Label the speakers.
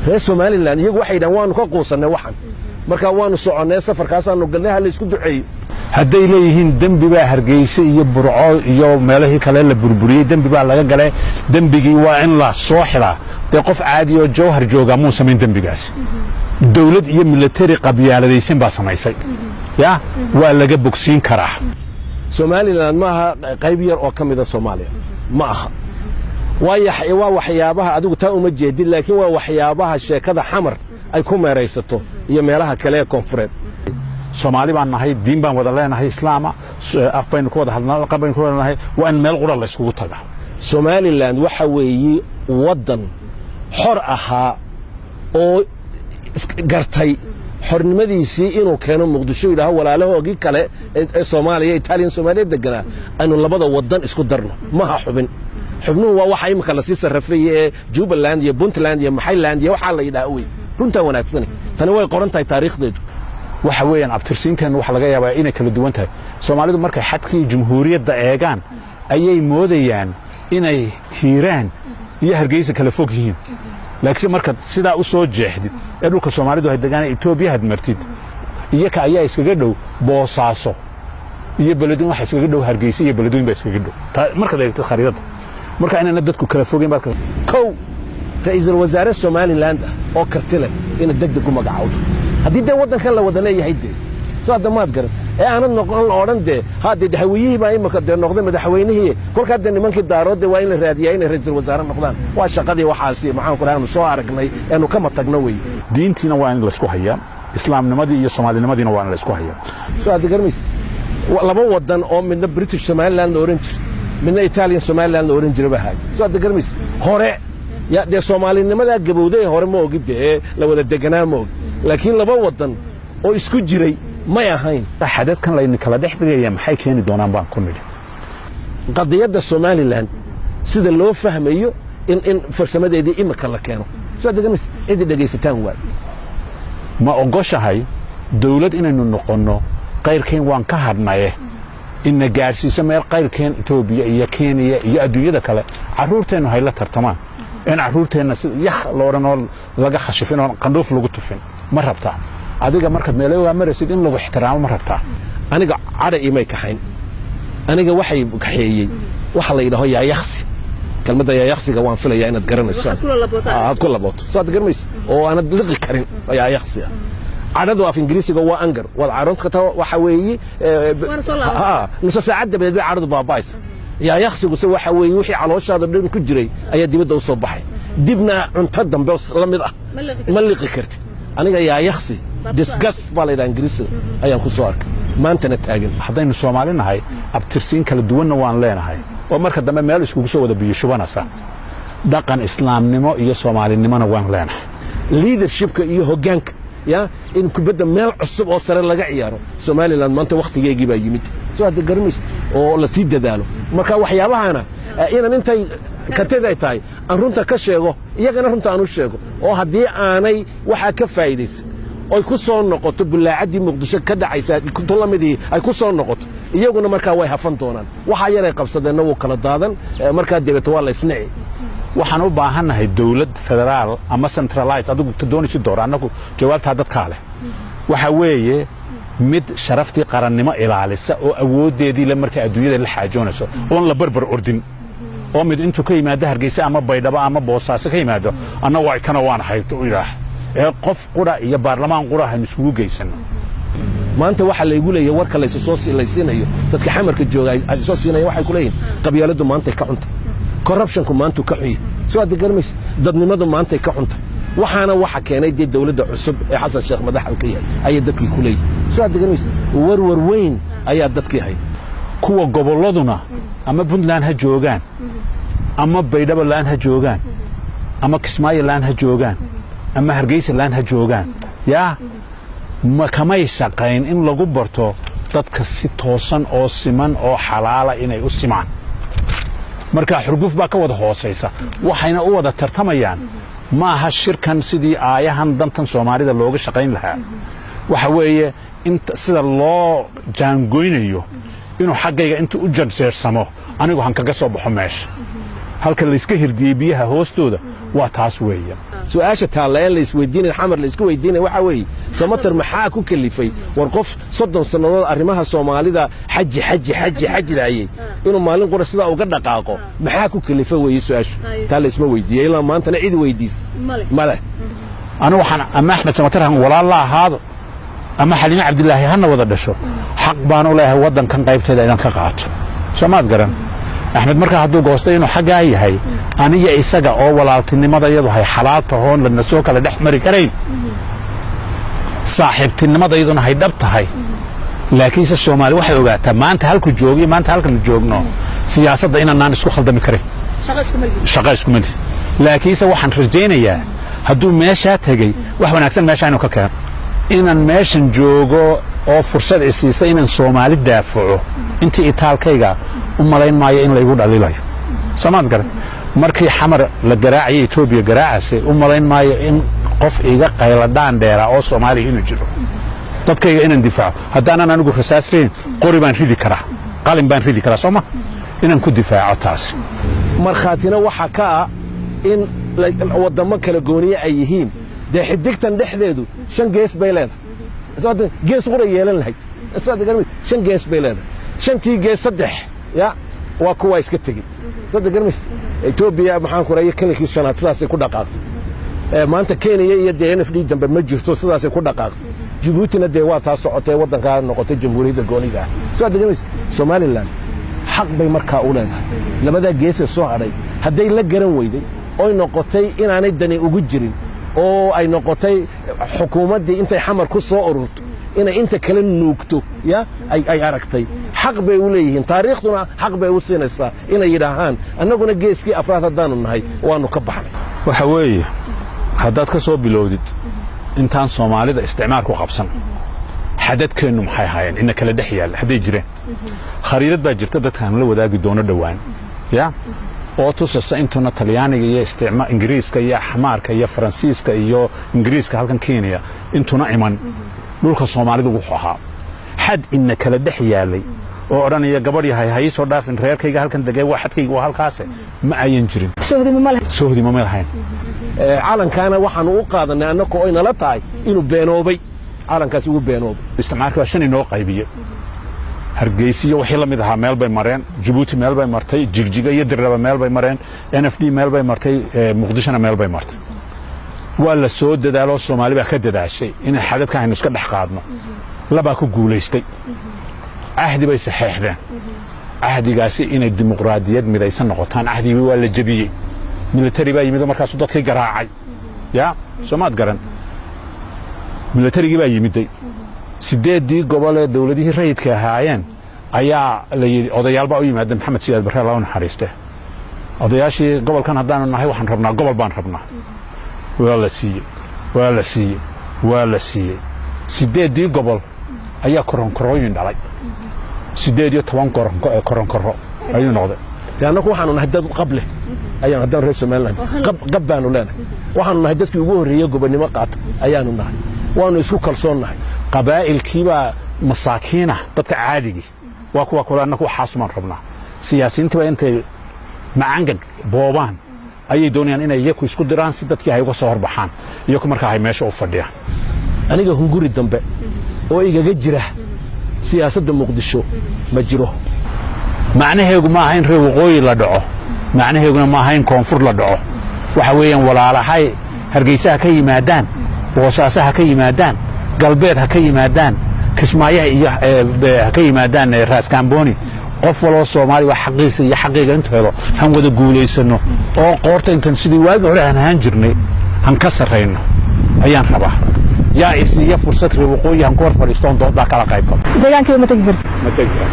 Speaker 1: Reer Somaliland iyagu waxay yidhahan waanu ka quusannay waxan, markaa waanu soconnay, safarkaasaanu galnay, ha la isku duceeyo.
Speaker 2: Hadday leeyihiin dembi baa Hargeysa iyo Burco iyo meelihii kale la burburiyey, dembi baa laga galay, dembigii waa in la soo xilaa. Dee qof caadi oo Jowhar joogaa muu samayn dembigaasi. Dawlad iyo military qabyaaladaysan baa samaysay. Ya waa laga bogsiin karaa.
Speaker 1: Somaliland ma aha qayb yar oo ka mida Soomaaliya, ma aha. Waayo waa waxyaabaha adigu taa uma jeedid, laakiin waa waxyaabaha sheekada Xamar ay ku meeraysato iyo meelaha kale ee koonfureed.
Speaker 2: Soomaali baan nahay, diin baan wada leenahay islaama, af baynu ku wada hadlnaa, dhaqan baynu ku wada nahay. Waa in meel qura la iskugu taga.
Speaker 1: Somaliland waxa weeye waddan xor ahaa oo gartay xornimadiisii inuu keeno Muqdisho, yidhaaho walaalahoogii kale ee Soomaaliya, Italian Soomaaliya deganaa, aynu labada waddan isku darno. Maha xubin. Xubnuhu waa waxa imika lasii sarrafaya ee Jubbaland iyo Puntland iyo Maxayland iyo waxaa la yidhaha wey. Runtaa wanaagsane, tani way qoran tahay taariikhdeedu.
Speaker 2: Waxa weeyaan abtirsiinteennu waxa laga yaabaa inay kala duwan tahay. Soomaalidu markay xadkii jumhuuriyadda eegaan ayay moodayaan inay Hiiraan iyo Hargeysa kala fog yihiin, laakiinse markaad sidaa u soo jeexdid ee dhulka Soomaalidu ay degaan Etoobiya had martid, iyaka ayaa iskaga dhow Boosaaso iyo Beledweyn, waxa iskaga dhow Hargeysa iyo Beledweyn baa iskaga dhow markaad eegtid khariidadda. Marka inayna dadku kala fogeyn baad.
Speaker 1: Kow, ra'iisul wasaare Somaliland ah oo karti leh ina deg deg u magacowdo, haddii dee waddankan la wada leeyahay. Dee soo hadda maad garan ee aanad noqon la odhan dee ha dee Hawiyihii baa imika dee noqday madaxweynihii, kolkaa dee nimankii Daarood dee waa in la raadiyaa inay ra'iisul wasaare noqdaan. Waa shaqadii waxaasi, maxaan ku dhahay, aanu soo aragnay eenu kama tagno wey.
Speaker 2: Diintiina waa in laysku hayaa, islaamnimadii iyo soomaalinimadiina waa in laysku hayaa.
Speaker 1: Soo hadda garmaysa, laba waddan oo midna British Somaliland la odhan jiray, midna Italian Somaliland la odhan jiray baa ahayd. Soo hadda garmaysa, hore ya dee soomaalinimadaa gabowday hore ma ogi, dee la wada deganaa ma ogi, laakiin laba waddan oo isku jiray may ahayn.
Speaker 2: Xadadkan layni kala dhex dhigaya maxay keeni doonaan baan ku nidhi.
Speaker 1: Qadiyadda Somaliland sida loo fahmayo in farsamadeedii imika la keeno, soo hadda garmaysa, ciddi dhegaysataan waay.
Speaker 2: Ma ogoshahay dawlad inaynu noqonno qayrkeen waan ka hadhnaye inna gaadhsiiso meel qayrkeen Etoobiya iyo Kenya iyo adduunyada kale carruurteennu hayla tartamaan, in carruurteenna si yakh lo odhan oo laga khashifin oon qandhuuf lagu tufin ma rabtaa? Adiga markaad meelagaa maraysid in lagu ixtiraamo ma rabtaa?
Speaker 1: Aniga cadha imay kaxayn. Aniga waxay kaxeeyey waxa la yidhaho yaayaksi. Kelmadda yaayaksiga waan filayaa inaad garanayso, aad ku labooto. Soo aad garmayso oo aanad liqi karin yaayaksi ah. Cadhadu af Ingiriisiga waa anger. Waad cadhoon kartaa, waxa weeye nusa saacad dabadeed bay cadhadu baaba'aysa. Yaayakhsiguse waxa weeye wixii calooshaada dhan ku jiray ayaa dibadda u soo baxay, dibna cunto dambe la mid ah ma liqi kartid. Aniga yaayakhsi, disgust baa la yidhaha Ingiriisiga, ayaan ku soo arkay maantana taagan.
Speaker 2: Haddaynu Soomaali nahay, abtirsiin kala duwanna waan leenahay oo marka dambe meel iskugu soo wada biyo shubanaysa. Dhaqan islaamnimo iyo soomaalinimona waan leenahay.
Speaker 1: Leadershipka iyo hoggaanka ya in kubadda meel cusub oo sare laga ciyaaro. Somaliland maanta wakhtigeygii baa yimid, soo hadda garamaysa, oo la sii dadaalo. Marka waxyaabahana inaan intay kartida ay tahay aan runta ka sheego, iyagana runta aan u sheego, oo haddii aanay waxaa ka faa'iidaysan oy ku soo noqoto bullaacaddii Muqdisho ka dhacaysa tulamidii ay ku soo noqoto, iyaguna markaa way hafan doonaan. Waxaa yaray qabsadeenna wuu kala daadan, markaa dabeeto waa la isnici.
Speaker 2: Waxaan u baahannahay dawlad federaal ama centralized, adigu ta doonaysi doora, annagu jawaabtaa dadkaa leh. Waxa weeye mid sharaftii qarannimo ilaalisa oo awooddeedii le markay adduunyada la xaajoonayso, oon la barbar ordin, oo mid intuu ka yimaado Hargeysa ama Baydhabo ama Boosaaso ka yimaado, annagu ay kana waan hayto u yidhaah, ee qof qura iyo baarlamaan qura haynu iskugu geysanno.
Speaker 1: Maanta waxaa laygu leeyahay warka laysu soo laysiinayo dadka Xamarka jooga ay soo siinaya, waxay ku leeyihin qabyaaladdu maantay ka xunta, corruptionku maantuu ka xun yahay. Soo hadda garmaysa, dadnimadu maantay ka xunta. Waxaana waxa keenay dee dawladda cusub ee Xasan Sheekh madaxa ka yahay ayay dadkii ku leeyihin. Soo hadda garmaysa, warwar weyn ayaa dadkii haya.
Speaker 2: Kuwa gobolladuna ama Puntland ha joogaan, ama Baydhabo laan ha joogaan, ama Kismaayo laan ha joogaan, ama Hargeysa laan ha joogaan, yaa ma kamay shaqayn in lagu barto dadka si toosan oo siman oo xalaala inay u simaan. Marka xurguf baa ka wada hoosaysa, waxayna u wada tartamayaan maaha shirkan sidii aayahan dantan Soomaalida looga shaqayn lahaa. Waxa weeye in sida loo jaangoynayo inuu xaggayga intuu u jarjeersamo anigu han kaga soo baxo meesha. Halka layska hirdiyey biyaha hoostooda waa taas weeye.
Speaker 1: Su-aasha taalla ee laisweydiinay, Xamar laisku weydiinay, waxaa weeye: Samatar maxaa ku kalifay? War qof 30 sannadood arrimaha Soomaalida xaji xaji xaji xajidaayey inuu maalin qura sidaa uga dhaqaaqo, maxaa ku kalifay weeye su-aashu. Taa laisma weydiiyey, ilaa maantana cid weydiis male.
Speaker 2: Anigu waxaan ama Axmed Samatar han walaal la ahaado ama Xaliime Cabdilaahi hana wada dhasho, xaq baan u leeyahay waddankan qaybteeda inaan ka qaato. Soomaad garan? Axmed markaa hadduu goostay inuu xaggaa yahay, aniga isaga oo walaaltinimada iyadu hay xalaal tahoon lana soo kala dhex mari karayn, saaxiibtinimada iyaduna hay dhab tahay. Laakiinse Soomaali waxay ogaataa maanta halku joogiyo maanta halkanu joogno siyaasadda inaanaan isku khaldami karin, shaqa isku mali. Laakiinse waxaan rajaynayaa hadduu meeshaa tegey wax wanaagsan meeshaa inuu ka keeno. Inaan meeshan joogo oo fursad isiisa inaan Soomaali daafaco intii itaalkayga, u malayn maayo in laygu dhaliilayo. Soomaad garan? Markii Xamar la garaacaya, Etoobiya garaacasay, u malayn maayo in qof iga qayladhaan dheeraa oo Soomaaliya inuu jiro. Dadkayga inaan difaaco, haddaanan anigu rasaas ridin, qori baan ridi karaa, qalin baan ridi karaa, sooma inaan ku difaaco taasi.
Speaker 1: Markhaatina waxaa ka ah in waddamo kala gooniye ay yihiin. Dee xidigtan dhexdeedu shan gees bay leedahay. Gees qura yeelan lahayd, shan gees bay leedahay. Shantii gees saddex ya waa kuwaa iska tegey. Garmays Etoobiya, maxaan ku raaya, kaninkii shanaad sidaasay ku dhaqaaqtay. Maanta Kenya iyo dee NFD dambe ma jirto, sidaasay ku dhaqaaqtay. Jabuutina dee waa taa socotay, waddankaa noqotay jamhuuriyadda gooniga ah. Soo garmays, Somaliland xaq bay markaa u leedahay labadaa geesee soo hadhay. Hadday la garan weyday oy noqotay inaanay dani ugu jirin, oo ay noqotay xukuumaddii intay Xamar ku soo ururto inay inta kala nuugto, ya ay aragtay, xaq bay u leeyihiin, taariikhduna xaq bay u siinaysaa inay yidhaahaan: annaguna geeskii afraad haddaannu nahay waannu ka baxnay.
Speaker 2: Waxa weeye, haddaad ka soo bilowdid intaan Soomaalida isticmaalku qabsan, xadadkeennu maxay ahaayeen ina kala dhex yaalla hadday jireen? Khariidad baa jirta dadkaan la wadaagi doono dhowaan ya oo tusasa intuna Talyaaniga iyo isticma Ingiriiska iyo Axmaarka iyo Faransiiska iyo Ingiriiska halkan Kenya intuna iman, dhulka Soomaalidu wuxuu ahaa xad ina kala dhex yaalay oo odhanaya: gabadh yahay, ha ii soo dhaafin, reerkayga halkan degay, waa xadkayga, waa halkaase, ma ayan jirin.
Speaker 3: Sohdima ma leh.
Speaker 2: Sohdima ma lahayn.
Speaker 1: Calankaana waxaanu u qaadanay annaka oy nala tahay inuu beenoobay, calankaasi uu beenoobay.
Speaker 2: Isticmaalka baa shan inoo qaybiyey. Hargeysiyo wixii la mid ahaa meel bay mareen, Jabuuti meel bay martay, Jigjiga iyo Dirdhaba meel bay mareen, NFD meel bay martay, Muqdishona meel bay martay. Waa la soo dadaaloo Soomaali baa ka dadaashay inay xadadka aynu iska dhex qaadno. Labaa ku guulaystay, cahdi bay saxeexdeen, cahdigaasi inay dimuqraadiyad midaysan noqotaan. Cahdigii waa la jebiyey, military baa yimid oo markaasuu dadkii garaacay. Ya soomaad garan? Militarigii baa yimiday. Sideeddii gobol ee dowladihii rayidka ahaayeen ayaa la yidhi, odayaal baa u yimaada Maxamed Siyaad Barre, Allah u naxariiste. Odayaashii gobolkan haddaanu nahay waxaan rabnaa gobol baan rabnaa. Waa la siiyey, waa la siiyey, waa la siiyey. Sideeddii gobol ayaa koronkorooyin dhalay, 18 koronkoro ayuu noqday.
Speaker 1: Dee annagu waxaanu nahay dad qab leh ayaan haddaan reer Somaliland qab baanu leenahay. Waxaanu nahay dadkii ugu horreeyey gobonnimo qaata ayaanu nahay, waanu isku kalsoon nahay.
Speaker 2: Qabaa'ilkiibaa masaakiina, dadka caadigii waa kuwa kule annagu waxaasumaan rabnaa. Siyaasiyiintiiba intay macangag boobaan ayay doonayaan inay iyaku isku diraan si dadkii ay uga soo horbaxaan, iyaku markaa ay meesha u fadhiyaan.
Speaker 1: Aniga hunguri dambe oo igaga jira siyaasadda Muqdisho ma jiro.
Speaker 2: Macnaheegu ma aha in reer waqooyi la dhaco, macnaheeguna ma aha in koonfur la dhaco. Waxa weeyaan, walaalahay Hargeysa ha ka yimaadaan, Boosaaso ha ka yimaadaan, galbeed ha ka yimaadaan, Kismaayaha iyo ha ka yimaadaan, Raaskaamboni, qof waloo Soomaali waa xaqiisa iyo xaqiiga intuu helo han wada guulaysano oo qoorta intan sidii waagi hore han ahaan jirnay han ka sarrayno ayaan rabaa. Yaa isiiya fursad reer waqooyi han ku hor fadhiisto oon doodaa kala qayb galo?
Speaker 3: Deegaankayga ma tegi kartid.
Speaker 2: Ma tegi karo.